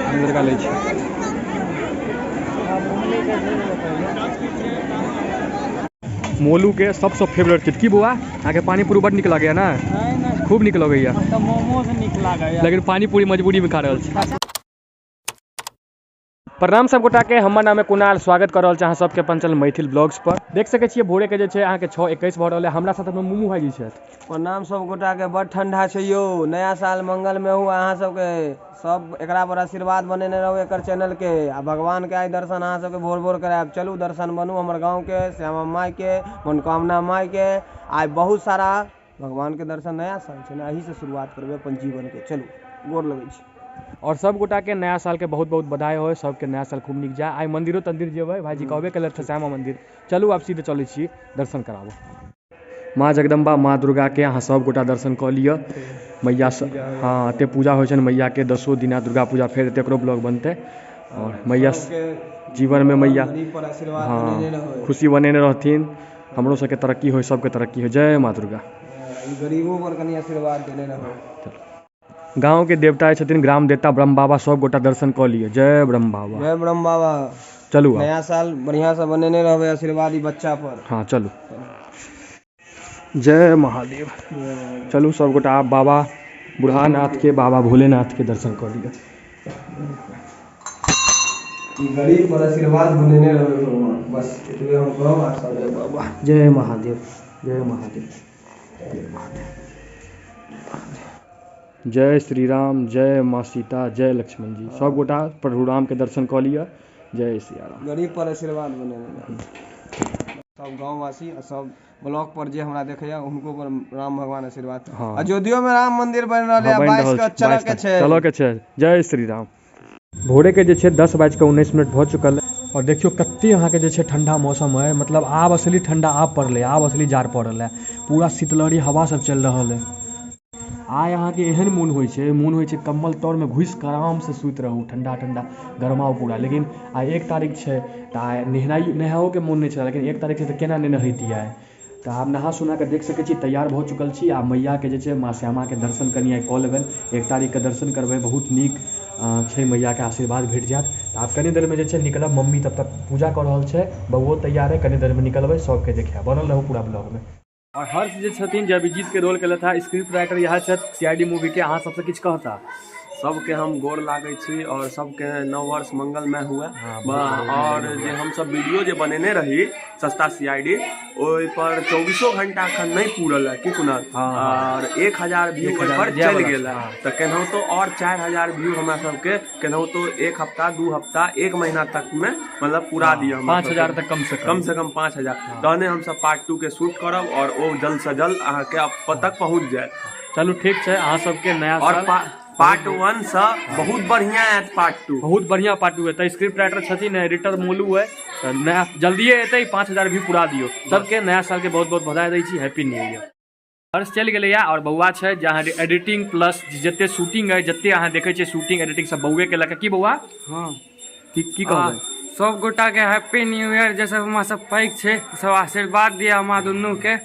अन्दरका लै छी। मोलू के सबसँ फेवरेट चीज की बौआ? अहाँके पानीपूरी बड नीक लगैया ने? खूब नीक लगैया। मोमोज नीक लागैया, लेकिन पानीपूरी मजबूरी में खा रहल छी। प्रणाम सब गोटा के, हमर नाम है कुणाल, स्वागत कर रहल छी अहाँ सबके अपन चैनल मैथिल ब्लॉग्स पर। देख सकै छियै भोरे के जे छै अहाँके 6:21 भऽ रहल है। हमरा साथ में मुमू भाईजी छथि। प्रणाम सब गोटा के, बड ठंडा छै यौ, नया साल मंगल में हो अहाँ सबके, सब एकरा पर आशीर्वाद बनेने रहू एकर चैनल के, आ भगवान के आइ दर्शन अहाँ सबके भोर भोर करायब। चलू दर्शन बनू हमर गाँव के श्यामा माई के, मनोकामना माई के। आइ बहुत सारा भगवान के दर्शन, नया साल छै ने, एही से शुरुआत करबै अपन जीवन के। चलू गोर लगै छी। और सब गोटा के नया साल के बहुत बहुत बधाई हो, सबके नया साल खूब नीक जाय। आइ मंदिरो तंदिर जेबै, भाईजी कहबे केलथि श्यामा मंदिर। चलू आब सीधे चलै छी दर्शन कराबो। माँ जगदम्बा माँ दुर्गा के अहाँ सब गोटा दर्शन कऽ लिअ। मैया हाँ एते पूजा होइ छनि मैया के, 10 दिना दुर्गा पूजा, फेर एते एकरो ब्लॉग बनतै। और मैया जीवन में मैया हाँ खुशी बनेने रहथिन, हमरो सबके तरक्की होइ, सबके तरक्की होइ। जय माँ दुर्गा। गरीबो पर कनि आशीर्वाद देने रहू। गाँव के देवता छथिन ग्राम देवता ब्रह्म बाबा, सब गोटा दर्शन कऽ लिअ। जय ब्रह्म बाबा, जय ब्रह्म बाबा। चलू नया साल बढ़िया से बनेने रहबै आशीर्वाद ई बच्चा पर। हाँ चलू, जय महादेव। चलू सब गोटा आब बाबा बुढ़ानाथ के, बाबा भोलेनाथ के दर्शन कऽ लिअ। गरीब पर आशीर्वाद बनेने रहबै भगवान, बस एतबे हम कहब। आ सब जय बाबा, जय महादेव, जय महादेव, जय महादेव, जय श्री राम, जय माँ सीता, जय लक्ष्मण जी। सब गोटा प्रभु राम के दर्शन कऽ लिअ। जय सिया राम। गरीब पर आशीर्वाद बनेने सब गाँववासी आ सब ब्लॉक पर जे हमरा देखैया हुनको पर राम भगवान आशीर्वाद। हाँ। अयोध्यो में राम मंदिर बनि रहल है, 22 के चलऽ के छै, चलऽ के छै। जय श्री राम। भोरे के जे छै 10:19 भऽ चुकल है। और देखियौ कते अहाँके जे छै ठंडा मौसम है, मतलब आब असली ठंडा आब पड़लै, आब असली जाड़ पड़ल है, पूरा शीतलहरी हवा सब चलि रहल है। आइ अहाँके एहन मोन होइ छै, मोन होइ छै कम्बल तरमे घुसि कऽ आरामसँ सुति रहू, ठंडा ठंडा गरमाउ पूरा। लेकिन आइ 1 तारीख छै तऽ आइ नहाओके मोन नहि छलै, लेकिन 1 तारीख छै तऽ केना नहि नहैतियै आइ। तऽ आब नहा सुना कऽ देख सकै छी तैयार भऽ चुकल छी। आ मैयाके जे छै माँ श्यामाके दर्शन कनि आइ कऽ लेबनि, 1 तारीखके दर्शन करबै, बहुत नीक छै, मैयाके आशीर्वाद भेट जायत। तऽ आब कनि देरमे जे छै निकलब, मम्मी तब तक पूजा कऽ रहल छै, बौओ तैयार है, कनि देरमे निकलबै, सबके देखायब। बनल रहू पूरा ब्लॉगमे। और हर्ष जे छथिन जे अभिजीत के रोल केलथि हँ, स्क्रिप्ट राइटर इएह छथि सीआईडी मूवी के, अहाँ सबसँ किछु कहता? सबके हम गोर लागै छी और सबके नव वर्ष मंगलमय हुए। और जे हमसब वीडियो जे बनेने रही सस्ता सीआईडी, ओहि पर 24 घंटा अखन नहि पूरल है की कुणाल, और 1000 व्यू ओहि पर चलि गेल है। तऽ केनाहितो और 4000 व्यू हमरा सबके केनाहितो 1 हफ्ता 2 हफ्ता 1 महीना तक में मतलब पूरा दिअ, 5000 तक कम से कम, कम से कम 5000, तहने हमसब पार्ट 2 के शूट करब और ओ जल्द से जल्द अहाँके तक पहुँच जायत। चलू ठीक छै, अहाँ सबके नया और पार्ट 1 से बहुत बढ़िया आयत पार्ट 2, बहुत बढ़िया पार्ट 2 है। तऽ स्क्रिप्ट राइटर छथिन, एडिटर मोलू है, तऽ नया जल्दिए एतै, 5000 भी पूरा दियौ। सबके नया साल के बहुत बहुत बधाई दै छी, हैप्पी न्यू ईयर। हर्ष चलि गेलैया और बौआ छै जे अहाँ एडिटिंग प्लस जते शूटिंग है, जते अहाँ देखै छियै शूटिंग एडिटिंग सब बौए केलक। की बौआ? हाँ। की कहबै? सब गोटा के हैप्पी न्यू ईयर। जे सब हमरा सब पैघ छै सब आशीर्वाद दिया हमरा दुनू के।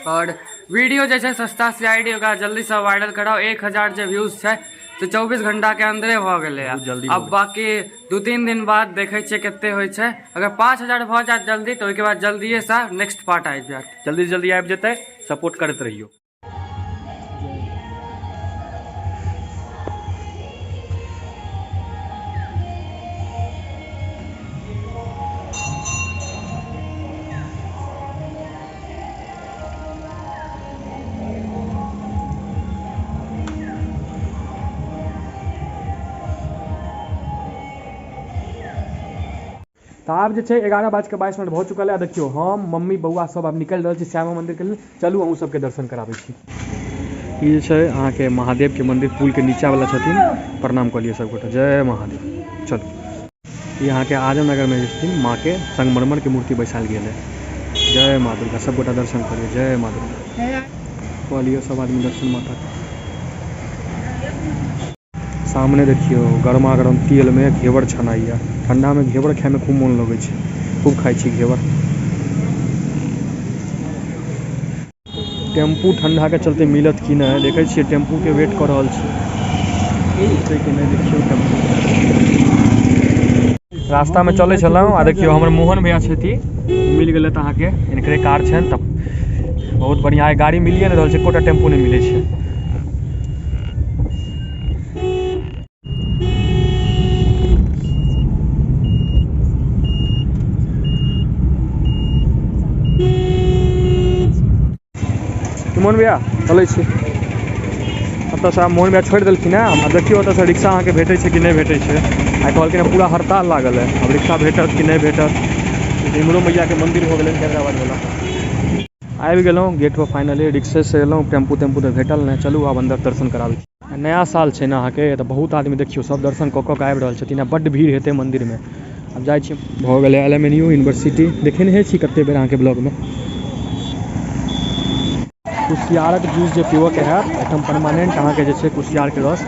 और वीडियो जे छै सस्ता सीआईडी ओकरा जल्दी से वायरल कराओ। 1000 जे व्यूज छै से 24 घंटा के अंदरे भऽ गेलै। अब बाकी 2-3 दिन बाद देखै छियै कते होइ छै। अगर 5000 भऽ जायत जल्दी तऽ ओहिके बाद जल्दिए से नेक्स्ट पार्ट आबि जायत, जल्दी जल्दी आबि जेतै। सपोर्ट करैत रहियौ। तऽ आब जे छै 11:22 भऽ चुकल है। देखियौ हम मम्मी बौआ सब आब निकलि रहल छी श्यामा मंदिर के लेल। चलू अहूँ सबके दर्शन कराबै छी। ई जे छै अहाँके महादेव के मंदिर, पुल के नीचा वाला छथिन, प्रणाम कऽ लिअ सबगोटा, जय महादेव। चलू ई अहाँके आजमनगर में जे छथिन माँ के संगमरमर के मूर्ति बैसायल गेल है। जय माँ दुर्गा, सबगोटा दर्शन कऽ लिअ, जय माँ दुर्गा। कऽ लिअ सब आदमी दर्शन माता के। सामने देखियौ गरमा गरम तेल में घेवर छनाइया। ठंडा में घेवर खाय में खूब मोन लगै छै, खूब खाइ छी घेवर। टेम्पू ठंडा के चलते मिलत की नहि। देखै छियै टेम्पू के वेट कऽ रहल छी, मिलतै कि नहि। देखियौ टेम्पू। रास्ता में चलै छलहुँ आ देखियौ हमर मोहन भैया छथि, मिल गेलै तऽ अहाँके हिनकरे कार छनि, तऽ बहुत बढ़िआँ। आइ गाड़ी मिलिए नहि रहल छै, एकोटा टेम्पू नहि मिलै छै। मोहन भैया चलै छी एतऽसँ। आब मोहन भैया छोड़ि देलखिन हेँ। आब देखियौ ओतऽसँ रिक्शा अहाँके भेटै छै कि नहि भेटै छै। आइ कहलखिन हेँ पूरा हड़ताल लागल है, आब रिक्शा भेटत कि नहि भेटत। इम्हरो मैयाके मन्दिर भऽ गेलै कैदराबादवला। आबि गेलहुँ गेट पर फाइनली, रिक्शेसँ एलहुँ, टेम्पू तेम्पू तऽ भेटल नहि। चलू आब अन्दर दर्शन कराबै छी। नया साल छै ने अहाँके, तऽ बहुत आदमी देखियौ सब दर्शन कऽ कऽ के आबि रहल छथिन आ बड्ड भीड़ हेतै मन्दिरमे। आब जाइ छी। भऽ गेलै एल.एम.एन.यू यूनिवर्सिटी, देखेने छी कते बेर अहाँके ब्लॉगमे। कुसियारक जूस जे पीबऽके हैत, एहिठाम परमानेंट अहाँके जे छै कुसियारके रस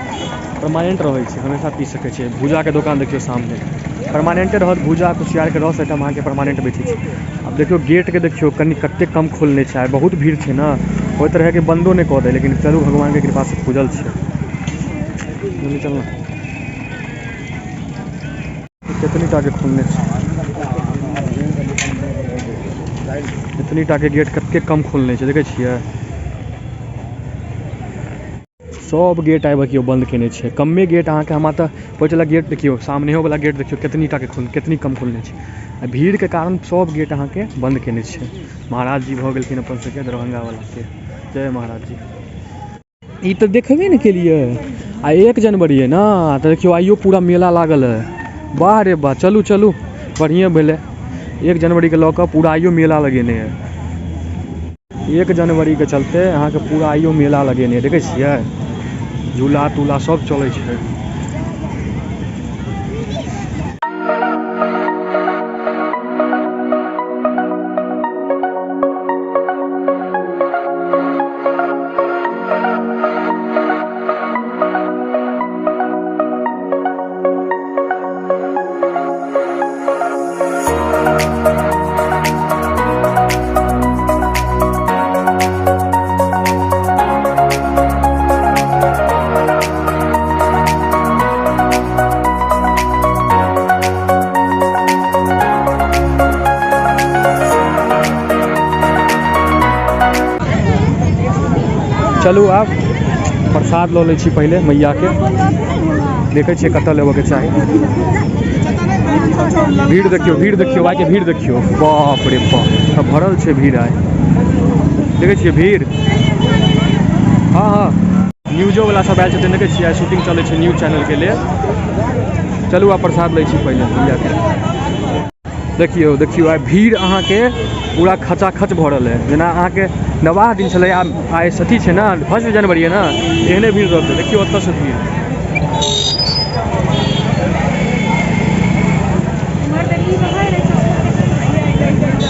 परमानेंट रहै छै, हमेशा पी सकै छियै। भूजाके दोकान देखियौ सामने, परमानेंटे रहत। भूजा कुसियारके रस एहिठाम अहाँके परमानेंट बेचै छै। आब देखियौ गेटके, देखियौ कनि कते कम खोलने छै। आइ बहुत भीड़ छै ने, होइत रहै कि बन्दो नहि कऽ दै, लेकिन चलू भगवानके कृपासँ खुजल छै। चलू ने, केतनी टाके खोलने छै, एतनी टाके गेट कते कम खोलने छै, देखै छियै? सब गेट आबि केओ बंद केने छै, कमे गेट अहाँके। हमरा तऽ पहुँचला गेट देखियौ, सामनेहो वाला गेट देखियौ केतनी टाके खोल, केतनी कम खोलने छै। आ भीड़ के कारण सब गेट अहाँके बंद केने छै। महाराज जी भऽ गेलखिन अपन सबके दरभंगा वाला के, जय महाराज जी। ई तऽ देखबे ने केलियै। आ 1 जनवरी है ना, तऽ देखियौ आइयो पूरा मेला लागल है। वाह रे वाह, चलू चलू, बढ़िएँ भेलै। 1 जनवरी के लऽ कऽ पूरा आइयो मेला लगेने है। 1 जनवरी के चलते अहाँके पूरा आइयो मेला लगेने है, देखै छियै? झूला तूला सब चलै छै। चलू आब प्रसाद लऽ लै छी पहिले मैयाके। देखै छियै कतऽ लेबऽके चाही। भीड़ देखियौ, भीड़ देखियौ, आइके भीड़ देखियौ, बाप रे बाप, भरल छै भीड़ आइ। देखै छियै भीड़? हँ हँ, न्यूजो वाला सब आयल छथिन, देखै छियै? आइ शूटिंग चलै छै न्यूज चैनलके लेल। चलू आब प्रसाद लै छी पहिले मैयाके। देखियौ देखियौ, आइ भीड़ अहाँके पूरा खचाखच भरल है, जेना अहाँके नवाह दिन छलै। आब आइ अथी छै ने, 1 जनवरी है ने, एहने भीड़ रहतै। देखियौ ओतऽसँ भीड़।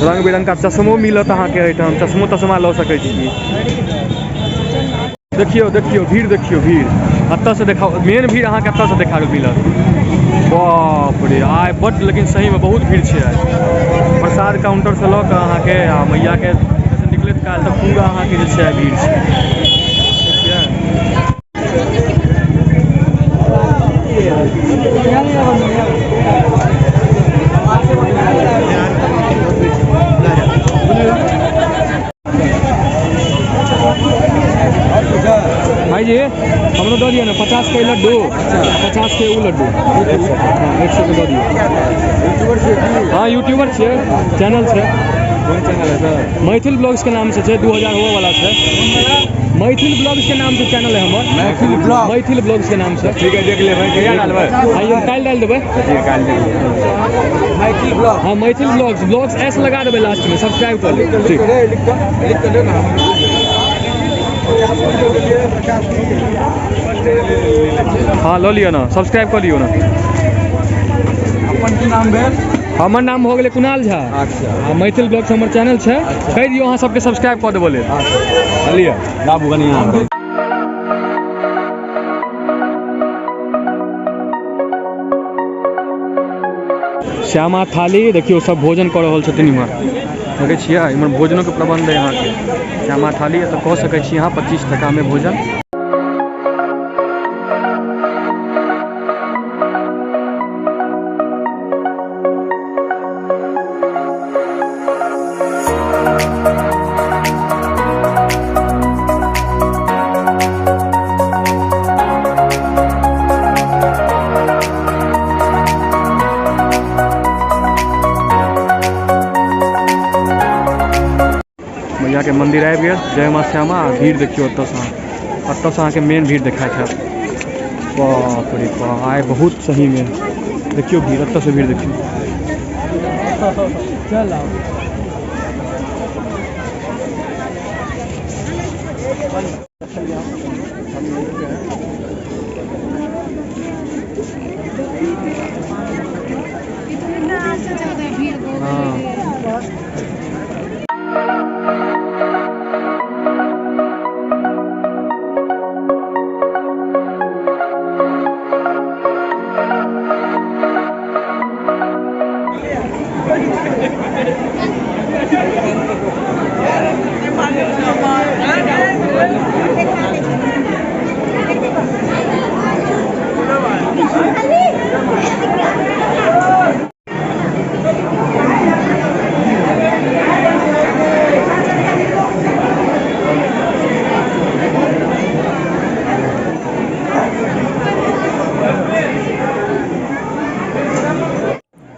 रंग बिरंग का चश्मो मिलत अहाँके एहिठाम, चश्मो तश्मा लऽ सकै छी। देखियौ देखियौ भीड़, देखियौ भीड़ एतऽसँ देखाउ। मेन भीड़ अहाँके एतऽसँ देखाबै मिलत। बाप रे, आइ बड्ड, लेकिन सहीमे बहुत भीड़ छै आइ। प्रसाद काउंटरसँ लऽ कऽ अहाँके आ मैयाके निकलैत काल तऽ पूरा अहाँके जे छै आइ भीड़ छै। भाईजी हमरो दऽ दिअ ने 50 के लड्डू, 50 के उ लड्डू। हाँ, 100 के दऽ दियौ। हाँ, यूट्यूबर छियै, चैनल छै। कोन चैनल है सर? मैथिल ब्लॉग्स के नाम से छै, 2000 होबऽ वाला छै। मैथिल ब्लॉग्स के नाम से चैनल है हमर। मैथिल ब्लॉग। मैथिल ब्लॉग्स के नाम से। ठीक है, देख लेबै। कहिया डालबै? आइयो काल्हि डालि देबै। ठीक, काल्हि देख लेबै। मैथिल ब्लॉग। हाँ, मैथिल ब्लॉग्स, ब्लॉग्स एस लगा देबै लास्ट में, सब्सक्राइब कर लेब। ठीक। लिख के दे ना। हाँ, लऽ लिअ ने, सब्सक्राइब कऽ लियौ ने। अपन की नाम भेल? हमर नाम भऽ गेलै कुणाल झा। अच्छा। आ मैथिल ब्लॉग्स हमर चैनल छै, कहि दियौ अहाँ सबके सब्सक्राइब कऽ देबऽ लेल। लिअ, दाबू कनि अहाँ। श्यामा थाली, देखियौ सब भोजन कऽ रहल छथिन इम्हर। देखै छियै इम्हर भोजनोके प्रबन्ध है अहाँके। श्यामा थाली एतऽ कऽ सकै छी अहाँ 25 टकामे भोजन। मैया के मंदिर आबि गेल, जय माँ श्यामा। आ भीड़ देखियौ एतऽसँ अहाँ, एतऽसँ अहाँके मेन भीड़ देखाइत हैत। बाप रे बाप, आइ बहुत सहीमे देखियौ भीड़, एतऽसँ भीड़ देखियौ। हाँ।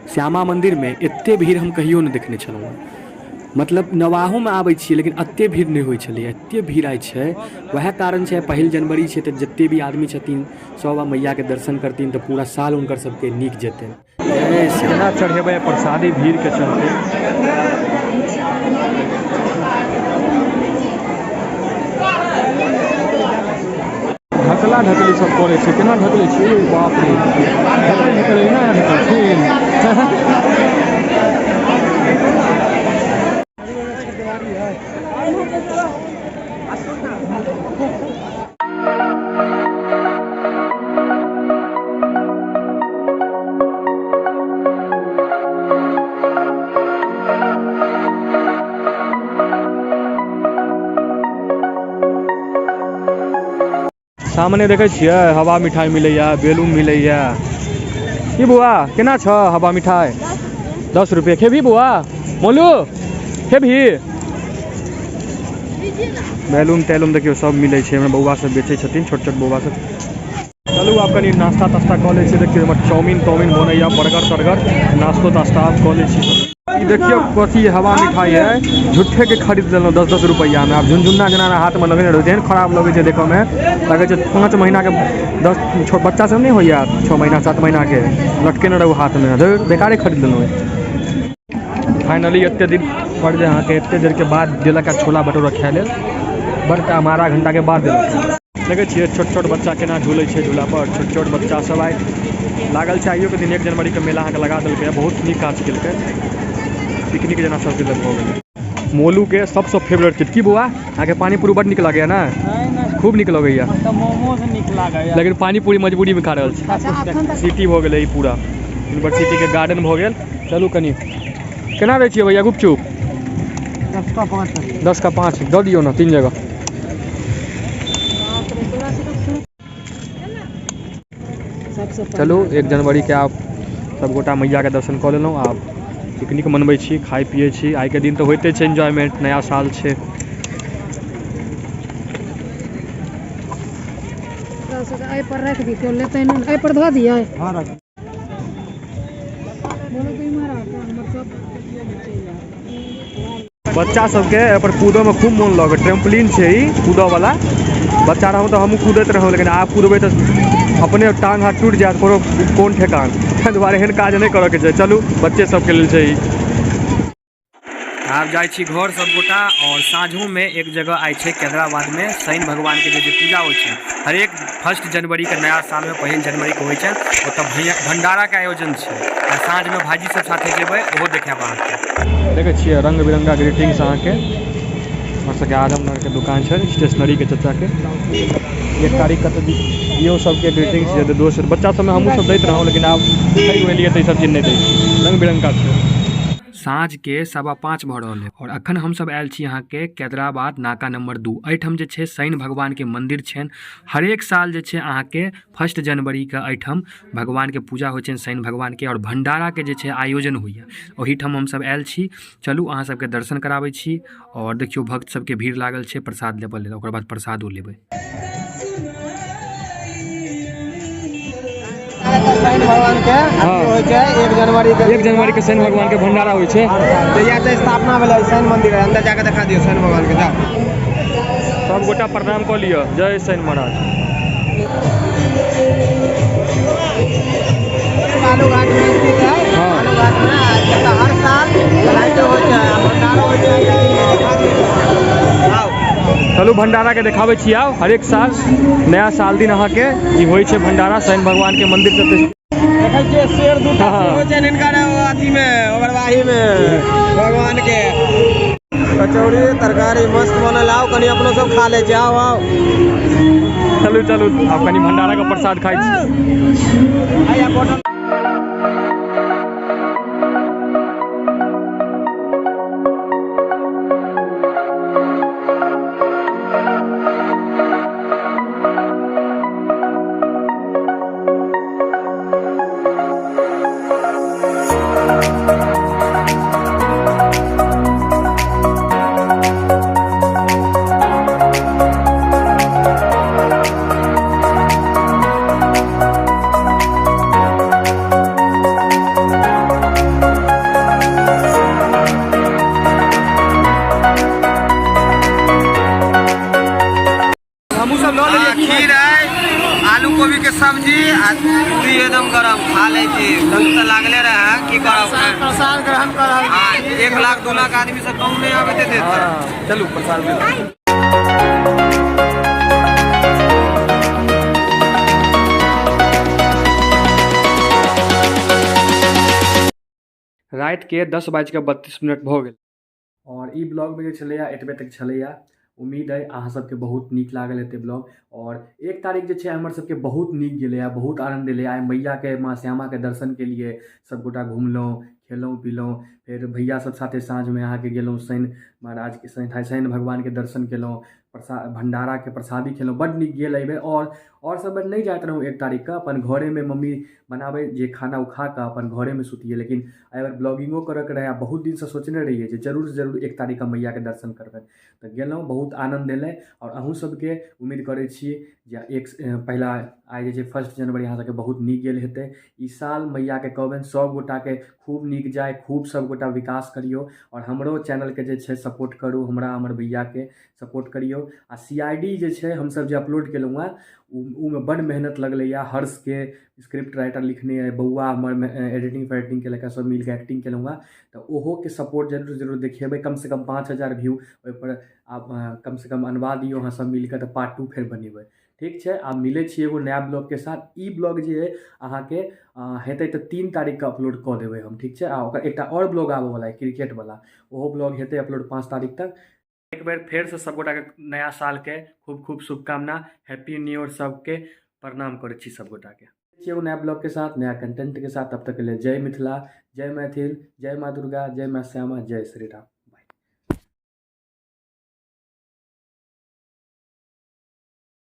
श्यामा मंदिर में एते भीड़ हम कहियो नहीं देखने छलहुँ हँ। मतलब नवाहोमे आबै छियै लेकिन एते भीड़ नहि होइ छलैए, एते भीड़ आइ छै। वएह कारण छै 1 जनवरी छै तऽ जते भी आदमी छथिन सब मैयाके दर्शन करथिन तऽ पूरा साल हुनकर सबके नीक जेतनि। जय श्यामा। केना चढ़ेबै प्रसादी भीड़ के चलते। ढकला ढकली सब करै छै, केना ढकलै छै? ओ बाप रे, ढकल ढकल एना ढकलथिन। सामने देखै छियै हवा मिठाई मिलैया, बैलून मिलैया। की बौआ केना छ हवा मिठाई? 10 रुपये। खेबही बौआ? मोलू खेबही? बैलून तैलून देखियौ सब मिलै छै। हमर बौआ सब बेचै छथिन, छोट छोट बौआ सब। चलू आब कनि नाश्ता तास्ता कऽ लै छी। देखियौ एम्हर चाउमीन ताउमीन बनैया, बर्गर तर्गर, नाश्तो तास्ता आब कऽ लै छी। ई देखियौ कथी हवा मिठाई है, झूठे के खरीद लेलहुँ 10-10 रुपैआ में। आब झुनझुन्ना जेना हाथ में लगेने रहै छै, एहन खराब लगै छै देखऽ में, लगै छै 5 महीना के 10 छोट बच्चा सब नहीं होइया, 6 महीना 7 महीना के लटकेने रहू हाथ में, धुर, बेकारे खरीद लेलहुँ। फाइनली एते दिन पर जे अहाँके एते देर के बाद देलक छोला भटूरा खाय लेल, बड़ आधा घंटा के बाद देलक। देखै छियै छोट छोट बच्चा केना झूलै छै झूला पर, छोट छोट बच्चा सब आइ लागल छै। आइयो के दिन 1 जनवरी के मेला अहाँके लगा देलकै, बहुत नीक काज केलकै, पिकनिक जेना सबके लग भऽ गेलै। मोलू के सबसँ फेवरेट चीज की बौआ? अहाँके पानीपूरी बड नीक लागैया ने? खूब नीक लगैया। मोमोज नीक लागैया, लेकिन पानीपूरी मजबूरी में खा रहल छी। सिटी भऽ गेलै ई पूरा यूनिवर्सिटी के गार्डन भऽ गेल। चलू कनि केना दै छियै भैया गुपचुप? 10 का 5। 10 का 5 दऽ दियौ ने 3 जगह। चलू 1 जनवरी के आप सब गोटा मैया के दर्शन कऽ लेलहुँ, आब पिकनिक मनबै छी, खाइ पियै छी। आइके दिन तऽ होइते छै एन्जॉयमेंट, नया साल छै। एहि पर राखि दियौ, लेतै नहि, एहि पर धऽ दियै। बच्चा सबके एहि पर कूदऽ में खूब मोन लगै, ट्रैम्पोलिन छै ई कूदऽ वाला। बच्चा रहूँ तऽ हमहूँ कूदैत रहूँ, लेकिन आब कूदबै तऽ अपने टांग हाथ टूटि जायत, कोनो कोन ठेकान, ताहि दुआरे एहन काज नहि करऽके छै। चलू बच्चे सबके लेल छै ई। आब जाइ छी घर सब गोटा, और साँझो में एक जगह आइ छै कैदराबाद में शनि भगवान के जे पूजा होइ छै, हरेक 1 जनवरी के नया साल में 1 जनवरी के होइ छै, ओतऽ भंडारा के आयोजन छै। आ साँझ में भाईजी सब साथे जेबै, ओहो देखायब अहाँके। देखै छियै रंग बिरंगा ग्रीटिंग्स अहाँके। हमर सबके आजमनगर के दुकान छै स्टेशनरी के चचा के। 1 तारीख के तऽ दियौ सबके ग्रीटिंग्स, जे दोस्त बच्चा सबमे हमहूँ सब दैत रहौं, लेकिन आब पैघ भेलियै तऽ ई सब चीज नहि दै छी। रंग बिरंगा छै। साँझके 5:15 भऽ रहल है और अखन हमसब आयल छी अहाँके कैदराबाद नाका नंबर 2। एहिठाम जे छै शनि भगवानके मंदिर छनि। हरेक साल जे छै अहाँके 1 जनवरीके एहिठाम भगवानके पूजा होइ छनि शनि भगवानके और भंडाराके जे छै आयोजन होइए। ओहिठाम हमसब आयल छी। चलू अहाँ सबके दर्शन कराबै छी और देखियौ भक्त सबके भीड़ लागल छै प्रसाद लेबऽ लेल, ओकर बाद प्रसादो लेबै। शनि भगवान के होइ छै 1 जनवरी के। 1 जनवरी के शनि भगवान के भंडारा होइ छै। जहिया से स्थापना भेलै शनि मंदिर, अंदर जाके देखा दियौ शनि भगवान के। जाओ सब गोटा प्रणाम कऽ लिअ, जय शनि महाराज। बालू घाट में स्थित है। बालू घाट में हर साल लाइट होइ छै, भंडारा होइ छै। आओ चलू भंडारा के देखाबै छी। आउ हरेक साल नया साल दिन अहाँके ई होइ छै भंडारा शनि भगवान के मंदिर से। देखै छियै शेर दूटा होइ छै हिनकर अथी में, ओगरवाही में भगवान के। कचौड़ी तरकारी मस्त बनल, आउ कनि अपनो सब खा लै छी। आउ आउ चलू चलू, आब कनि भंडारा के प्रसाद खाइ छी। हमहूँ सब लऽ लेलियै खीर है, आलू कोबी के सब्जी आ पूरी एकदम गरम खा लै छी। भूख तऽ लागले रहे, की करब, प्रसाद ग्रहण कर रहल। हाँ, 1 लाख 2 लाख आदमी से कम नहीं आबे देते। चलू प्रसाद। राति के 10:32 भऽ गेल और ई ब्लॉगमे जे छलैए एतबे तक छलैए। उम्मीद अइ अहाँ सबके बहुत नीक लागल हेतै ब्लॉग। और 1 तारीख जे छै हमर सबके बहुत नीक गेलैए, बहुत आनन्द एलैए। आइ मैयाके माँ श्यामाके दर्शन केलियै, सबगोटा घुमलहुँ खेलहुँ पीलहुँ, फेर भैया सब साथे साँझमे अहाँके गेलहुँ शनि महाराजके शनि भगवानके दर्शन केलहुँ, प्रसाद भण्डाराके प्रसादी खेलहुँ। बड्ड नीक गेल एहिबेर। और सब बेर नहि जाइत रहौँ 1 तारीखके, अपन घरेमे मम्मी बनाबै जे खाना ओ खा कऽ अपन घरेमे सुतियै, लेकिन एहिबेर ब्लॉगिंगो करऽके रहै आ बहुत दिनसँ सोचने रहियै जे जरूर जरूर 1 तारीखके मैयाके दर्शन करबनि, तऽ गेलहुँ, बहुत आनन्द एलै। आओर अहूँ सबके उम्मीद करै छी जे एक पहिला आइ जे छै 1 जनवरी अहाँ सबके बहुत नीक गेल हेतै। ई साल मैयाके कहबनि सब गोटाके खूब नीक जाय, खूब सब गोटा विकास करियौ और हमरो चैनलके जे छै सपोर्ट करू, हमरा हमर भैयाके सपोर्ट करियौ। आ CID जे छै हमसब जे अपलोड केलहुँ हेँ ओहिमे बड्ड मेहनत लगलैए। हर्षके स्क्रिप्ट राइटर लिखने अइ, बौआ हमर एडिटिंग फेडिटिंग केलक, सब मिलके एक्टिंग केलहुँ हेँ, तऽ ओहोके सपोर्ट जरूर जरूर देखेबै। कमसँ कम 5000 व्यू ओहिपर आप कमसँ कम अनबा दियौ अहाँ सब मिलके, तऽ पार्ट 2 फेर बनेबै। ठीक छै, आब मिलै छी एगो नया ब्लॉगके साथ। ई ब्लॉग जे अइ अहाँके हेतै तऽ 3 तारीखके अपलोड कऽ देबै हम, ठीक छै। आ ओकर एकटा आओर ब्लॉग आबऽवला अइ क्रिकेटवला, ओहो ब्लॉग हेतै अपलोड 5 तारीख तक। एक बेर फेरसँ सबगोटाके नया सालके खूब खूब शुभकामना, हैप्पी न्यू ईयर सबके प्रणाम करै छी सबगोटाके। एगो नया ब्लॉग के साथ नया कंटेंट के साथ, तब तक के लिए जय मिथिला, जय मैथिल, जय माँ दुर्गा, जय माँ श्यामा, जय श्री राम।